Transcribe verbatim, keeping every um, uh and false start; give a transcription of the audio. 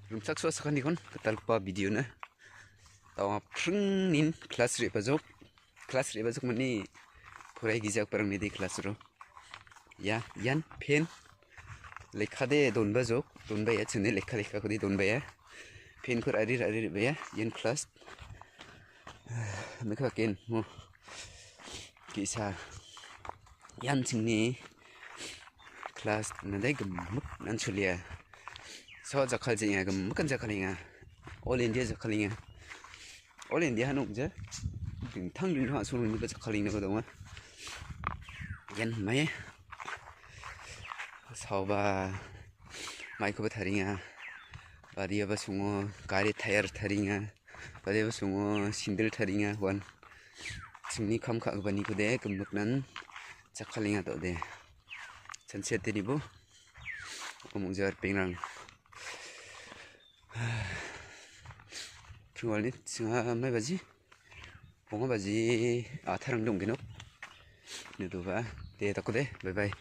Rimchaksoa sakantikon gitalgipa videona. Dawa pringnin class re·bajok. Class re·bajok mani porai gijagiparangni de class ro. Ia, ian pen. Lekkade donbajok, donbaia chine lekka lekkakode donbaia. Penko ra·ri ra·ri re·baia, ian class. Meka ken mo. Ge·sa. Ian chingni class nadai gimik nan cholia. So jakkaljenga, gimikan jakkalenga. All India jakkalenga. All India han ong·ja. Dingtang dingtang a·songniba jakkalengna ba donga. Ian mae. Saoba maikoba taringa. Badiaba songo gari tayar taringa. Badiaba songo sindil taringa. Wan. Chingni kam ka·gipanikode gimiknan jakkalenga dode. Chanchiatenibo. Omongjar pengrang. Pringwalni singa mai baji. Bonga baji atarang donggenok. Nidoba. De dakode. Bye bye.